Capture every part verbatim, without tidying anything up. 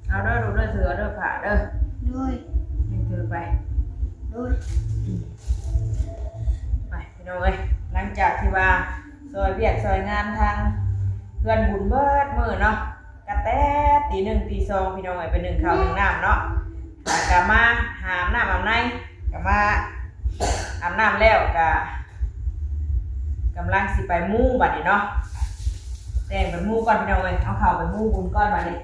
เอาเด้อลูกเด้อ ถือเอาเด้อผ้าเด้อ โดย นี่ถือไป โดย ไปพี่น้องเอ้ย หลังจากที่ว่าซอยเวียกซอยงานทางเพื่อนบุญเบิดมื้อเนาะ กะแต่ตีหนึ่งตีสองพี่น้องเอ้ย ไปนึ่งข้าวนึ่งน้ำเนาะ แล้วกะมาหาอาบน้ำอาบใน กะมาอาบน้ำแล้วกะกำลังสิไปมุงบัดนี้เนาะ แต่งไปมุงก่อนพี่น้องเอ้ย เอาข้าวไปมุงบุญก่อนบัดนี้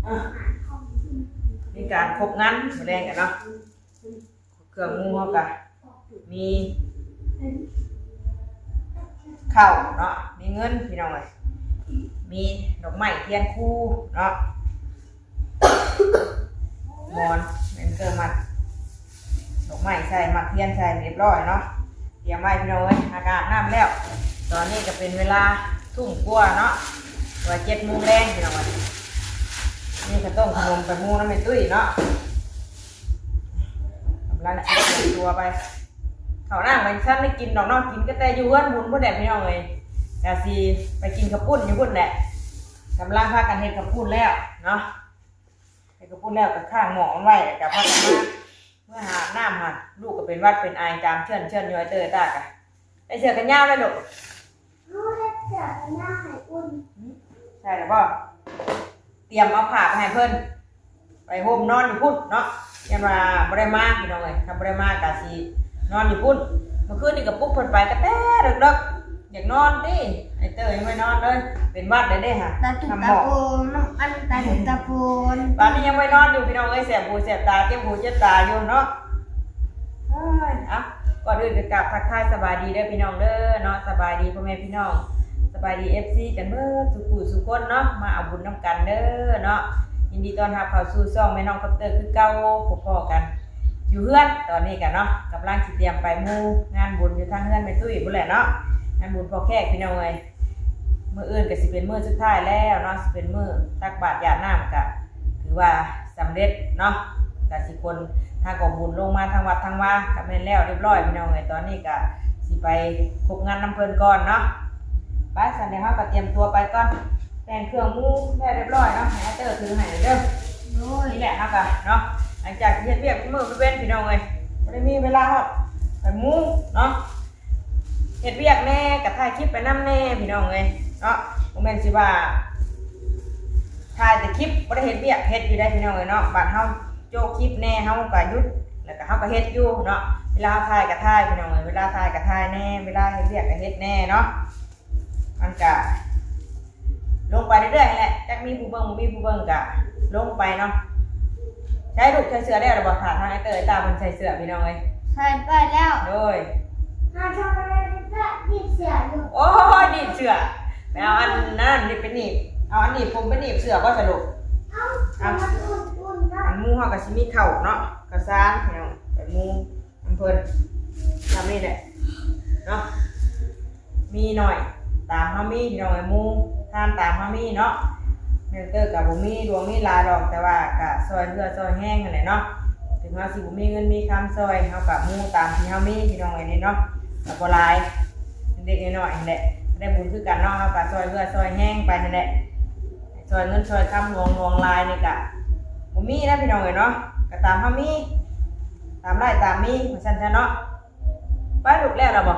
อ่ะ มีการครบงานมื้อแลงกันเนาะ เครื่องหมู่เฮากะมีข้าวเนาะ มีเงินพี่น้องเอ้ย มีดอกไม้เทียนคู่เนาะ หมอน แม่นเกินมัด ดอกไม้ใส่ มัดเทียนใส่เรียบร้อยเนาะ เตรียมไว้พี่น้องเอ้ย อากาศน้ำแล้ว ตอนนี้ก็เป็นเวลาทุ่มกว่าเนาะ ว่าเจ็ดโมงแลงพี่น้องเอ้ย นี่ข้าวต้มขนมไปหมู่นำแม่ตุ้ยเนาะ กำลังสิเตรียมตัวไป ข้าวน้ำก็บ่ทันได้กินดอกเนาะ กินกะแต่อยู่เฮือนบุญพุ้นแหละพี่น้องเอ้ย กะสิไปกินข้าวปุ้นอยู่พุ้นแหละ กำลังพากันเฮ็ดข้าวปุ้นแล้วเนาะ เฮ็ดข้าวปุ้นแล้วกะข้างหม้อมันไว้ แล้วกะพากันมา เมื่อหาอาบน้ำหั่น ลูกก็เป็นหวัดเป็นไอจามเชื่อนเชื่อนอยู่ ไอ้เต้ยตากะ ใส่เสื้อแขนยาวเลยลูก ลูกใส่เสื้อแขนยาวให้อุ่น ใส่แล้วบ่ เตรียมเอาผ้าไปให้เพิ่น ไปห่มนอนอยู่พุ้นเนาะ ยันว่าบ่ได้มาพี่น้องเอ้ย ถ้าบ่ได้มากะสินอนอยู่พุ้น เมื่อคืนนี้ก็ปลุกเพิ่นไปกะแต่เดิกๆ อยากนอนติ ไอ้เต้ยยังไม่นอนเลย เป็นหวัดเลยเด้ฮะ ตาตุ่ม น้ำหมอก ตาโปน น้ำอันตาตุ่มตาโปน ตอนนี้ยังไม่นอนอยู่พี่น้องเอ้ย แสบหูแสบตา เจ็บหูเจ็บตาอยู่เนาะ เอ้ย อ่ะ ก่อนอื่นก็กราบทักทายสบายดีเด้อพี่น้องเด้อเนาะ สบายดีพ่อแม่พี่น้อง สบายดี เอฟซี กันเบิดทุกผู้ทุกคนเนาะ มาเอาบุญนำกันเด้อเนาะ ยินดีต้อนรับเข้าสู่ช่องแม่น้องคอปเตอร์คือเก่า พบกันอยู่เฮือนตอนนี้กันเนาะ กำลังสิเตรียมไปหมู่งานบุญอยู่ทางเฮือนแม่ตุ้ยพุ้นแหละเนาะ งานบุญพ่อแขกพี่น้องเอ้ย มื้ออื่นก็สิเป็นมื้อสุดท้ายแล้วเนาะ สิเป็นมื้อตักบาตรหยาดน้ำก็ถือว่าสำเร็จเนาะ ก็สิขนทางกองบุญลงมาทางวัดทางวาก็แม่นแล้วเรียบร้อยพี่น้องเอ้ย ตอนนี้ก็สิไปครบงานนำเพิ่นก่อนเนาะ ไปซั่นเดี๋ยวเฮาก็เตรียมตัวไปก่อน แต่งเครื่องหมู่แล้วเรียบร้อยเนาะ ให้อาเตอร์ถือให้เด้อ โดย นี่แหละเฮาก็เนาะ หลังจากที่เฮ็ดเวียกมื้อเว้นพี่น้องเอ้ย บ่ได้มีเวลาฮอดไปหมู่เนาะ เฮ็ดเวียกแน่ก็ถ่ายคลิปไปนำแน่พี่น้องเอ้ยเนาะ บ่แม่นสิว่าถ่ายแต่คลิปบ่ได้เฮ็ดเวียก เฮ็ดอยู่ได้พี่น้องเอ้ยเนาะ บัดเฮาโจกคลิปแน่เฮาก็หยุด แล้วก็เฮาก็เฮ็ดอยู่เนาะ เวลาถ่ายก็ถ่ายพี่น้องเอ้ย เวลาถ่ายก็ถ่ายแน่ เวลาเฮ็ดเวียกก็เฮ็ดแน่เนาะ มันก็ลงไปเรื่อยๆแหละ จักมีผู้เบิ่งบ่มีผู้เบิ่งก็ลงไปเนาะ ใส่ลูกใส่เสื้อแล้วหรือบ่ ถ้าทางไอ้เตยตาเพิ่นใส่เสื้อพี่น้องเอ้ย ใส่ไปแล้ว โดย หาทำอะไรก็ดีดเสื้ออยู่ โอ้ย ดีดเสื้อ ไปเอาอันนั้นนี่ไปหนีบ เอาอันหนีบผมไปหนีบเสื้อบ่สรุป เอา เอา มันอุ่นๆนะ อันหมู่เฮาก็สิมีข้าวเนาะ ข้าวสารพี่น้อง ไปหมู่นำเพิ่น ทำนี่แหละเนาะ มีหน่อย ตามเฮามีพี่น้องเอ้ย หมู่ทานตามเฮามีเนาะ แม่เตอร์ก็บ่มีหลวงมีหลายดอก แต่ว่าก็ซอยเรือซอยแฮงนั่นแหละเนาะ ถึงเฮาสิบ่มีเงินมีคำซอย เฮาก็หมู่ตามที่เฮามีพี่น้องเอ้ยนี่เนาะ ก็บ่หลาย เล็กๆน้อยๆนั่นแหละ ได้บุญคือกันเนาะ เฮาก็ซอยเรือซอยแฮงไปนั่นแหละ ซอยเงินซอยคำหลวงหลวงหลายนี่ก็บ่มีนะพี่น้องเอ้ยเนาะ ก็ตามเฮามี ตามได้ตามมี ว่าซั่นซะเนาะ ไปลูกแล้วล่ะบ่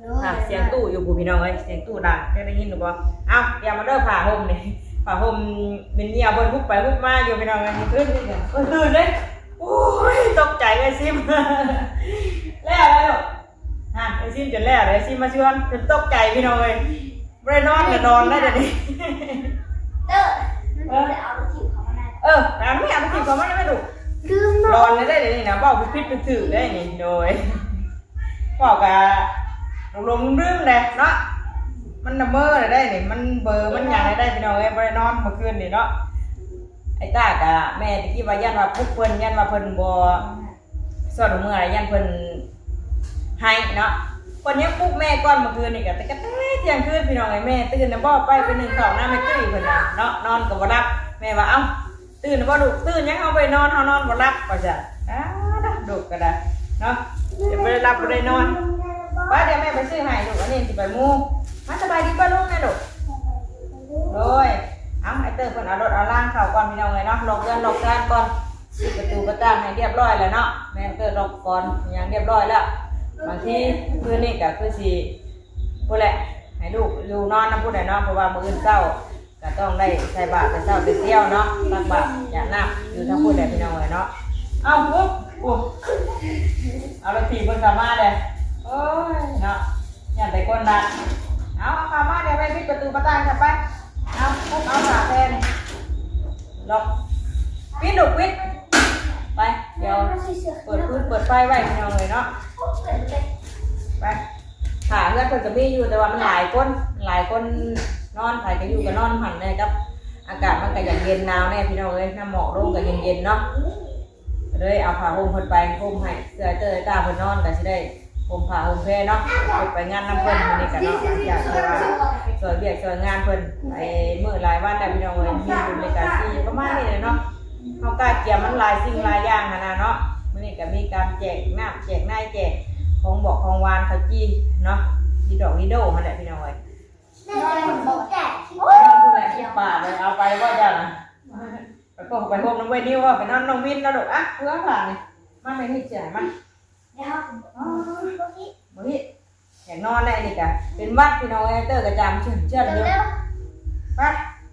โดย อ่ะ เสียงตู้อยู่พุ้นพี่น้องเอ้ย เสียงตู้ดัง จะได้ยินหรือบ่ เอ้า เตรียมมาเด้อผ้าห่มนี่ ผ้าห่มแม่นเหี่ยวเพิ่นฮุบไปฮุบมาอยู่พี่น้องเอ้ย มื้อคืนนี่ก็ มื้อคืนเด้ โอ้ย ตกใจเอ้ยซิม แล้วแล้วลูก ฮะ เอ้ยซิมจนแล้ว เอ้ยซิมมาชวน จนตกใจพี่น้องเอ้ย บ่ได้นอนก็นอนแล้วเดี๋ยวนี้ เตอร์ เออ มันบ่ได้เอาลูกทีมเขามาได้ เออ อันนี้เอาลูกทีมเขามาได้ไหมลูก ลืมเนาะ นอนได้เดี๋ยวนี้นะ เว้าผิดๆถืกๆได้นี่ โดย เว้ากะหลงๆลืมๆแหละเนาะ มันละเมอได้นี่ มันเบลอ มันหยังได้พี่น้องเอ้ย บ่ได้นอนเมื่อคืนนี่เนาะ ไอ้ต้ากะ แม่ตะกี้ว่าย่านว่าปลุกเพิ่น ย่านว่าเพิ่นบ่ สอนเมื่อ ย่านเพิ่นให้เนาะ เพิ่นยังปลุกแม่ก่อนเมื่อคืนนี่กะ แต่กะแต่เที่ยงคืนพี่น้องเอ้ย แม่ตื่นนะบ่ ไป ไปนึ่งข้าวนำแม่ตุ้ยเพิ่นน่ะเนาะ นอนก็บ่หลับ แม่ว่า เอ้า ตื่นบ่ลูก ตื่นยัง เฮาบ่ได้นอน เฮานอนบ่หลับ ว่าซั่น อ้า ดุก็ได้เนาะ จะบ่ได้หลับบ่ได้นอน ว่าเดี๋ยวแม่ไปซื้อให้ลูก อันนี้สิไปหมู่ มา สบายดีป้าลุงแม่ลูก โดย เอา ไอ้เตอร์เพิ่นเอารถเอาลางเข้าก่อนพี่น้องเอ้ยเนาะ ล็อกเรือนล็อกซานก่อน ปิดประตูประต่างให้เรียบร้อยแล้วเนาะ แม่เตอร์ล็อกก่อน หยังเรียบร้อยแล้ว บางทีคืนนี้ก็คือสิ พู้นแหละ ให้ลูกอยู่นอนนำพู้นแหละเนาะ เพราะว่ามื้ออื่นเช้าก็ต้องได้ใส่บาตรแต่เช้าแต่เสี้ยวเนาะ ตักบาตรหยาดน้ำอยู่ทางพู้นแหละพี่น้องเอ้ยเนาะ เอ้า ปุ๊บ ปุ๊บ เอารถถีบเพิ่นเข้ามาเลย โอ้ยเนาะ ย่านแต่คนละ เอา เอาเข้ามา เดี๋ยวไปปิดประตูประต่างกันไป เอา ปุ๊บ เอาผ้าแผ่น ล็อก ปิดลูก ปิด ไป เดี๋ยวเปิดฟืนเปิดไฟไว้พี่น้องเอ้ยเนาะ ไป ผ้าเฮือนเพิ่นก็มีอยู่ แต่ว่ามันหลายคน หลายคนนอน ไผก็อยู่ก็นอนหั่นแหน่ กับอากาศมันก็อยากเย็นหนาวแหน่พี่น้องเอ้ย น้ำหมอกลงก็เย็นๆเนาะ ก็เลยเอาผ้าห่มเพิ่นไปห่มให้ เสื้อเตอร์ตาเพิ่นนอนก็สิได้ห่มผ้าห่มแพรเนาะ เพิ่นไปงานนำเพิ่นมื้อนี้ก็เนาะ หลังจากที่ว่าช่วยเวียกช่วยงานเพิ่นไปมื้อหลายวันแล้วพี่น้องเอ้ย มีบุญในการที่ประมาณนี้เลยเนาะ เฮากะเกียมมันหลายสิ่งหลายอย่างหั้นนะเนาะ มื้อนี้ก็มีการแจกน้ำแจกในแจกของบอกของหวานข้าวจี่เนาะ ดีดอกดีโดหั่นแหละพี่น้องเอ้ย นอนพู้นแหละ คิดป่าเลย เอาไปบ่เจ้านะ ไปพบ ไปพบน้องเวนิวว่าไปนอนน้องวินแล้วลูก อ่ะ เพื่อผ่านนี่ มาแม่นี่เจ๋ยมา เดี๋ยว อ๋อ บ่มี อยากนอนได้นี่กะ เป็นหวัดพี่น้องเอ้ย เตอร์กะจามเชื่อนๆอยู่ เร็ว ไป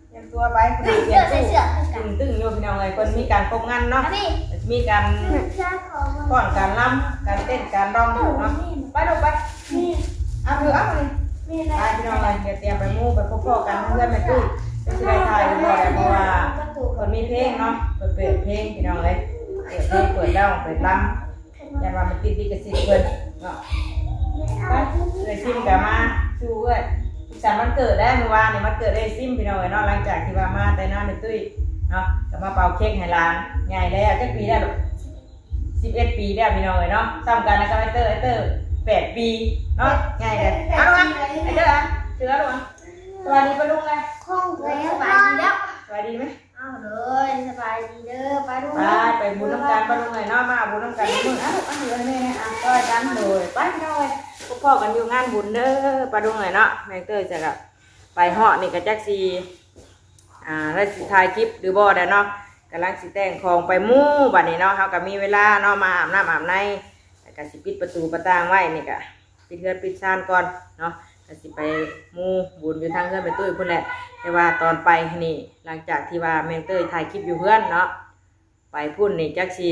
เตรียมตัวไป ตึง เตรียมตัว เสื้อ ใส่เสื้อคือกัน ตึงๆอยู่พี่น้องเอ้ย เพิ่นมีการพบงานเนาะ อันนี้ มีการ เสื้อของ ฟ้อนการรำ การเต้นการร้องเนาะ ไปลูกไป นี่ เอาเถอะ เอาเลย นี่แหละ ไปพี่น้องเอ้ย เดี๋ยวเตรียมไปหมู่ ไปพบพ้อกันเพื่อนแม่ตุ้ย ก็สิได้ถ่ายอยู่บ่ได้ เพราะว่าเพิ่นมีเพลงเนาะ เพิ่นเปิดเพลงพี่น้องเอ้ย เปิดเพลง เปิดร้อง เปิดรำ ย่านว่ามันติดลิขสิทธิ์เพิ่นเนาะ ไป เอื้อยซิมก็มาสู่เอื้อย สุขสันต์วันเกิดได้ มื้อวานนี่วันเกิดเอื้อยซิมพี่น้องเอ้ยเนาะ หลังจากที่ว่ามาแต่น้าแม่ตุ้ยเนาะ ก็มาเป่าเค้กให้หลาน ใหญ่แล้ว จักปีแล้วลูก สิบเอ็ดปีแล้วพี่น้องเอ้ยเนาะ ซ้ำกันนะกับไอ้เตอร์ ไอ้เตอร์ แปดปีเนาะ ใหญ่เลย เอาลูกอ่ะ ไอ้เตอร์อ่ะ ถือเอาลูกอ่ะ สวัสดีป้าลุงเลย ของเอ้ย สบายดีแล้ว สบายดีไหม เอาเลย สบายดีเด้อป้าลุง ไป ไปบุญนำกันป้าลุงเอ้ยเนาะ มาบุญนำกันมื้อ อ่ะลูก อ่ะ อยู่ให้แม่นะ อ่ะ ช่วยกันเลย ไปพี่น้องเอ้ย พบพ้อกันอยู่งานบุญเด้อป้าลุงเอ้ยเนาะ แม่เตอร์จะกะไปฮอดนี่ก็จักสิ อ่า แล้วสิถ่ายคลิปหรือบ่ได้เนาะ กำลังสิแต่งของไปหมู่บัดนี้เนาะ เฮาก็มีเวลาเนาะ มาอาบน้ำอาบใน แล้วก็สิปิดประตูประต่างไว้นี่ก็ ปิดเฮือนปิดซานก่อนเนาะ ก็สิไปหมู่บุญอยู่ทางเฮือนแม่ตุ้ยพู้นแหละ แต่ว่าตอนไปนี่ หลังจากที่ว่าแม่เตอร์ถ่ายคลิปอยู่เฮือนเนาะ ไปพู้นนี่จักสิ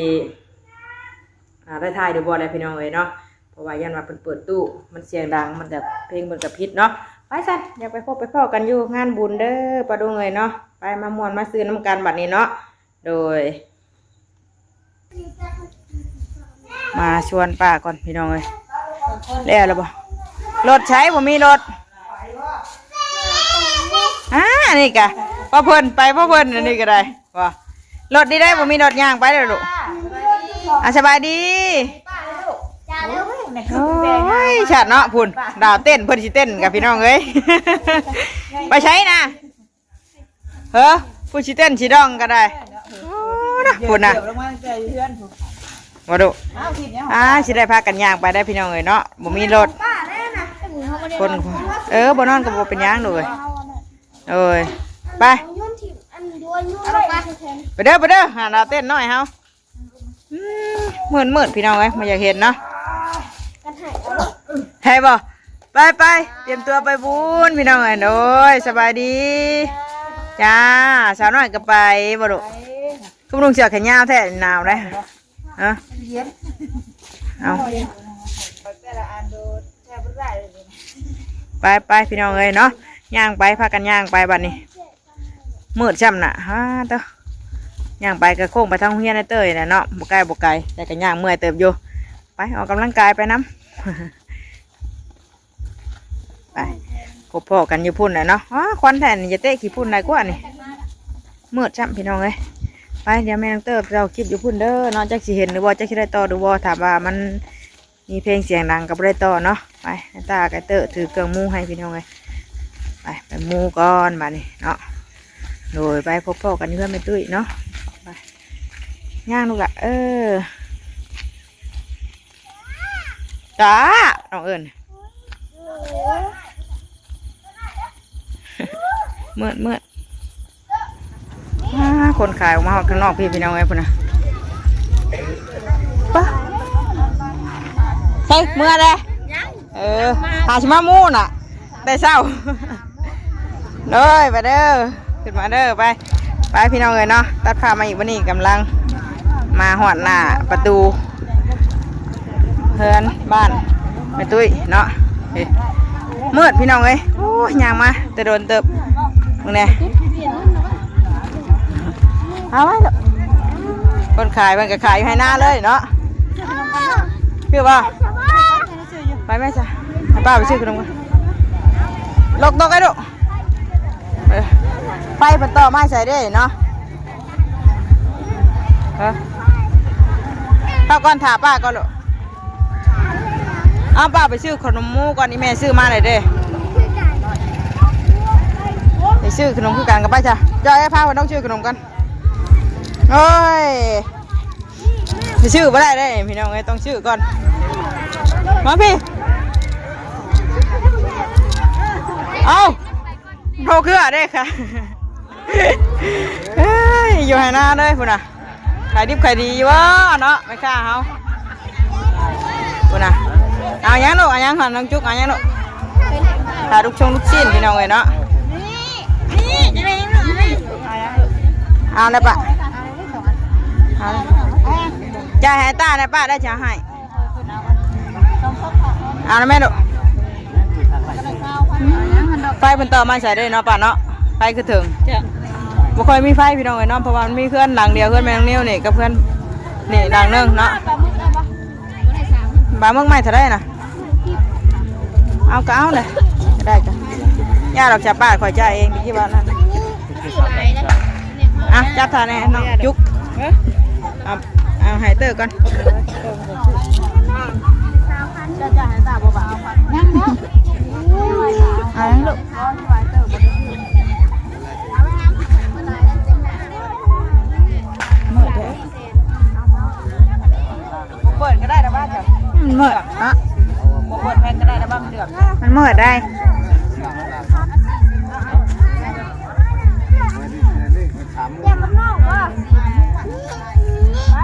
อ่า ได้ถ่ายหรือบ่ได้พี่น้องเอ้ยเนาะ เพราะว่าย่านว่าเพิ่นเปิดตู้ มันเสียงดัง มันก็เพลงเพิ่นก็ผิดเนาะ ไปซั่น อยากไปพบไปพ้อกันอยู่งานบุญเด้อป้าลุงเอ้ยเนาะ ไปมาม่วนมาซื่นนำกันบัดนี้เนาะ โดย มาชวนป้าก่อนพี่น้องเอ้ย แล้วล่ะบ่ รถใช้บ่มีรถ อ่า นี่กะ พ่อเพิ่นไป พ่อเพิ่นอันนี้ก็ได้ บ่ รถดีได้บ่มีรถย่างไปเลยลูก อ่ะ สบายดี โอ้ย ชาติเนาะ พุ่น ดาวเต้น เพิ่นสิเต้นกับพี่น้องเอ้ย ไปใช้นะ เฮ้อ ผู้สิเต้นสิดองก็ได้ โอ้นะ พุ่นนะ เดี๋ยวลงมาแต่เพื่อนผม บ่ดุ อ้าว ผิดเนี่ย อ่า สิได้พากันย่างไปได้พี่น้องเอ้ยเนาะ บ่มีรถ ป้าแน่นะ คน เออ บ่นอนก็บ่เป็นหยังดอกเอ้ย เอ้ย ไป โยนถิ่มอันโยนโยนไว้ ไปเด้อ ไปเด้อ หาดาวเต้นน้อยเฮา อืม มืดๆ พี่น้องเอ้ย บ่อยากเห็นเนาะ กันให้เอา ให้บ่ ไปไป เตรียมตัวไปบุญพี่น้องเอ้ย โดย สบายดี จ้า สาวน้อยก็ไปบ่ดุ ไป คือนุ่งเสื้อแขนยาวแท้ หนาวเด้ ฮะ เย็น เอา แต่ละอันดูแทบบ่ได้เลย ไปไปพี่น้องเอ้ยเนาะ ย่างไป พากันย่างไปบัดนี้ มืดซ้ำน่ะ ฮะ เด้อ ย่างไปก็โค้งไปทางโรงเรียนไอ้เต้ยน่ะเนาะ บ่ไกลบ่ไกล แต่ก็ย่างเมื่อยเติบอยู่ ไปออกกำลังกายไปนำ ไป พบพ้อกันอยู่พุ่นน่ะเนาะ อ้า ควันแท้นี่ อย่าเตะขี้ฝุ่นได้กว่านี่ มืดซ้ำพี่น้องเอ้ย ไป เดี๋ยวแม่น้องเต้ยเจ้าคลิปอยู่พุ่นเด้อเนาะ จักสิเห็นหรือบ่ จักสิได้ต่อหรือบ่ ถามว่ามัน มีเพลงเสียงดังก็บ่ได้ต่อเนาะ ไป น้าตากับเตอร์ถือเครื่องหมู่ให้พี่น้องเอ้ย ไป ไปหมู่ก่อนบัดนี้เนาะ โดย ไปพบพ้อกันอยู่เฮือนแม่ตุ้ยเนาะ ย่างลูกละ เออ จ้า น้องเอิญ เมือดเมือด อ่า คนขายออกมาข้างนอกพี่ พี่น้องเอ้ย พุ่นนะ ปะ ใส่เมือเลย เออ หาสิมามู่น่ะ ได้เศร้า เลยไปเด้อ ขึ้นมาเด้อ ไป ไปพี่น้องเอ้ยเนาะ ตัดภาพมาอีกวันนี้กำลัง มาฮอดหน้าประตู เฮือนบ้านแม่ตุ้ยเนาะ เฮ้ย มืดพี่น้องเอ้ย โอ้ย ย่างมา แต่โดนเติบ มึงแน่ เอาไว้เถอะ คนขายมันก็ขายอยู่ให้หน้าเลยเนาะ คือว่า ไปแม่จ้ะ ให้ป้าไปซื้อขนมกัน ลกตกไอ้ลูก เออ ไปเพิ่นต่อไม้ใส่เด้เนาะ เออ เข้าก่อน ถ่าป้าก่อนลูก เอาป้าไปซื้อขนมหมูก่อน นี่แม่ซื้อมาเลยเด้ ไปซื้อขนมคือกันกับป้าจ้ะ จอยให้พาเพิ่นต้องซื้อขนมกัน โอ้ย ไปซื้อบ่ได้เด้พี่น้องเอ้ย ต้องซื้อก่อน มาพี่ เอา โทรเครือได้ค่ะ เฮ้ย อยู่ให้หน้าเลยพุ่นน่ะ ขายดิบขายดีอยู่บ่เนาะ แม่ค้าเฮา พุ่นน่ะ เอาหยังลูก เอาหยังหั่น น้องจุ๊ก เอาหยังลูก ขายลูกชงลูกชิ้นพี่น้องเอ้ยเนาะ เอาแล้วปะ เอาแล้ว จ่ายให้ตาแล้วปะ ได้จะให้ เอาแล้วแม่ลูก ไฟเพิ่นต่อมาใส่ได้เนาะป้าเนาะ ไฟคือถึง จ้ะ บ่ค่อยมีไฟพี่น้องเอ้ยเนาะ เพราะว่ามันมีเฮือนหลังเดียว เฮือนแม่นางนิวนี่กับเฮือนนี่หลังหนึงเนาะ ปลาหมึกใหม่เท่าใดน่ะ เอาก็เอาเลย ได้จ้ะ ย่าดอกจ้ะป้า ข่อยจ่ายเอง ไปคิดว่านั่น อ่ะ จับทาแน่น้องจุ๊ก เอา เอาให้เตอร์ก่อน ยังเนาะ เอายังลูก เมื่อเด้อ บ่เปิดก็ได้นะบ้านจ้ะ มันเมื่อยอะ บ่เปิดแผ่นก็ได้นะบ้านมันเดือด มันเมื่อยได้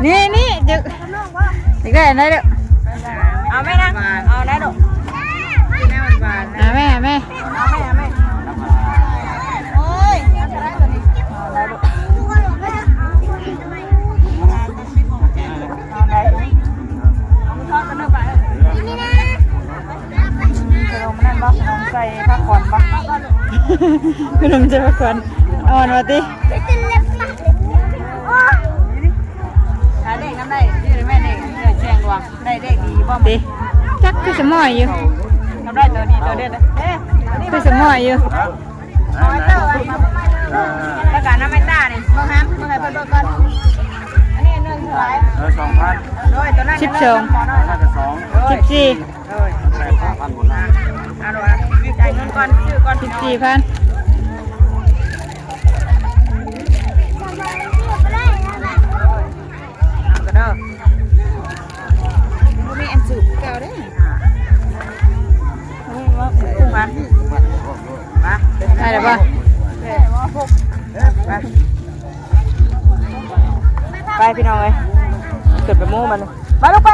นี่ นี่ เดี๋ยว เดี๋ยวก็ได้เด้อ เอาไหมนะ เอาได้ลูก เอาแม่ แม่ เอาแม่ เอาแม่ โอ้ย เอาได้ลูก เอาได้ลูก ขนมนั่นบ่ ขนมใส่ผักขอนบ่ ขนมใส่ผักขอน อ่อนว่าติ หาเลขนำได้ ชื่อแม่เลข เออ แจ้งดวง ได้เลขดีบ่ ติ จักคือสมอยอยู่ ทำได้ตัวนี้ตัวเด่นนะ เอ๊ะ คือสมอยอยู่ แล้วก็น้ำไม่ต้านี่ เบิ่งหา เบิ่งให้เพิ่นเบิ่งก่อน อันนี้หนึ่งเท่าไหร่ เออ สองพัน โดย ตัวนั้น สิบสอง น่าจะสอง สิบสี่ โดย แปดห้าพันหมดละ เอาดูนะ จ่ายเงินก่อน ซื้อก่อน สิบสี่พัน เอาก็เด้อ บ่มีอันสูบเก่าเด้อ เอาไว้ว่าปลูกมัน มา ได้แล้วบ่ ไป ไปพี่น้องเอ้ย ขึ้นไปหมู่มัน ไปลูกไป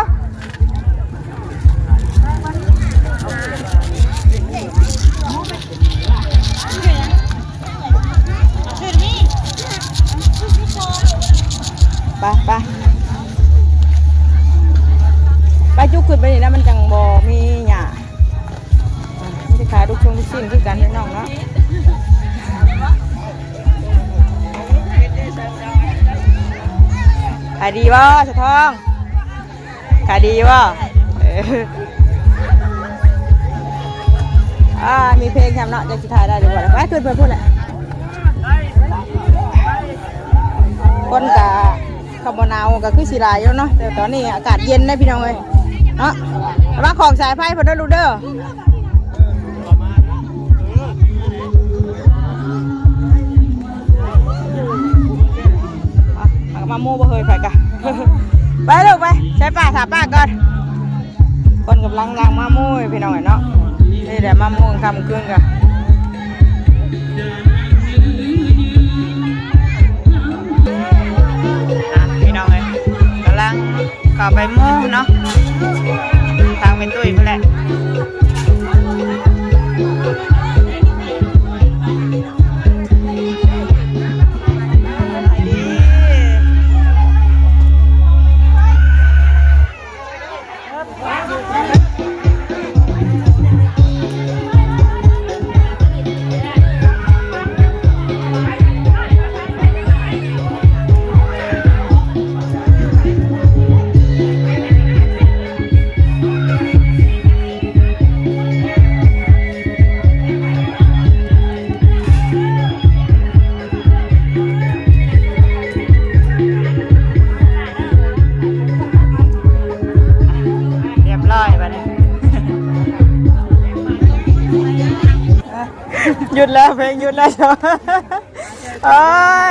ไป ไป ไปจุกขึ้นไปนี่นะ มันจังบ่มีหญ้า มันสิขายลูกชงลูกชิ้นคือกันพี่น้องเนาะ ขายดีบ่สะท้อง ขายดีบ่ เออ อ่า มีเพลงทำเนาะ จะสิถ่ายได้หรือบ่ ไปขึ้นไปพูดแหละ คนกะ คำบ่หนาวก็คือสิหลายอยู่เนาะ แต่ตอนนี้อากาศเย็นนะพี่น้องเอ้ย เนาะ ระวังของสายไฟเพิ่นเด้อลูกเด้อ เอา มาหมู่บ่เฮยไปกะ ไปลูกไป ใช้ป้า ถามป้าก่อน คนกำลังหลั่งมาหมู่พี่น้องเนาะ นี่แหละมาหมู่ค่ำคืนกะ อ่ะพี่น้องเอ้ย กำลังเข้าไปหมู่เนาะ ทางเป็นตุ้ยเพิ่นแหละ เรียบร้อยบัดนี้ หยุดแล้ว เพลงหยุดแล้ว โอ้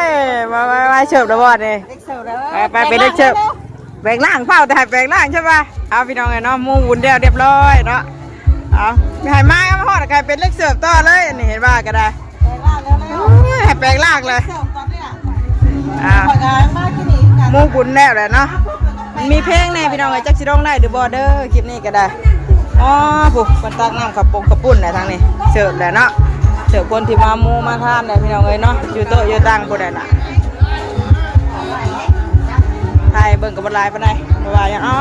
ย มามามาเสิร์ฟแล้วบ่นี่ เด็กเสิร์ฟแล้ว ไปไปเป็นเด็กเสิร์ฟ แปลงร่างเปล่า แต่ให้แปลงร่างใช่ปะ เอาพี่น้องเอ้ยเนาะ หมู่บุญแล้วเรียบร้อยเนาะ เอา ไม่ให้มา เอามาฮอด ใครเป็นเด็กเสิร์ฟต่อเลย อันนี้เห็นว่าก็ได้ แปลงร่างแล้วนะ โอ้ย ให้แปลงร่างเลย เสิร์ฟตอนเนี้ย อ่า ข่อยก็มากินอีกกัน หมู่บุญแล้วแหละเนาะ มีเพลงแน่พี่น้องเอ้ย จักสิร้องได้หรือบ่เด้อ คลิปนี้ก็ได้ อ๋อ ผู้คนตักน้ำข้าวปงข้าวปุ้นแหละทางนี้ เสิร์ฟแหละเนาะ เสิร์ฟคนที่มาหมู่มาทานแหละพี่น้องเอ้ยเนาะ อยู่โต๊ะอยู่ตังผู้ใดน่ะ ถ่ายเบิ่งกับบ่หลายปานใด บ่ว่าหยัง อ๋อ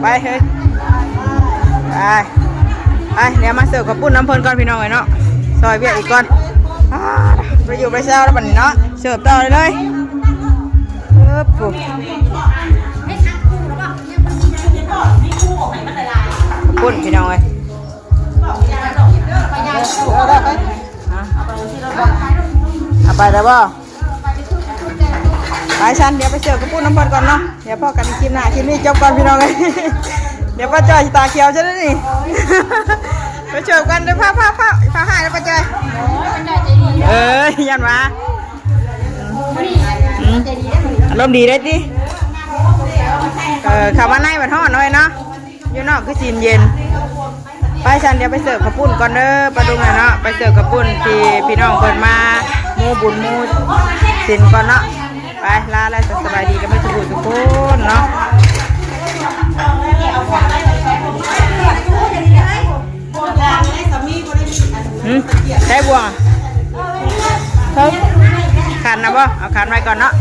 ไปเฮ้ย ไป ไป เดี๋ยวมาเสิร์ฟข้าวปุ้นน้ำเพิ่นก่อนพี่น้องเอ้ยเนาะ ซอยเวียกอีกก่อน อ่า ไปอยู่ไปเซาแล้วบัดนี้เนาะ เสิร์ฟต่อเลย เออ ปุ๊บ ปุ้นพี่น้องเอ้ย เอาไปแล้วบ่ ไปซัน เดี๋ยวไปเสิร์ฟข้าวปุ้นน้ำเพิ่นก่อนเนาะ เดี๋ยวพ้อกันคลิปหน้า คลิปนี้จบก่อนพี่น้องเอ้ย เดี๋ยวป้าจ้อยตาเขียวซะแล้วนี่ ไปเสิร์ฟกัน เดี๋ยวพา พา พา พาหายแล้วป้าจ้อย เอ้ย ยันวะ อืม อารมณ์ดีได้ติ เออ เข้ามาในบัดฮ้อนหน่อยเนาะ อยู่นอกคือสิเย็น ไปซัน เดี๋ยวไปเสิร์ฟข้าวปุ้นก่อนเด้อ ป้าดุงน่ะเนาะ ไปเสิร์ฟข้าวปุ้นที่พี่น้องเพิ่นมาหมู่บุญหมู่ศีลก่อนเนาะ ไป ลาแล้ว สบายดีกันเบิดทุกผู้ทุกคนเนาะ หืม ใช้บ่วง เฮ้ย ขันนะบ่ เอาขันไว้ก่อนเนาะ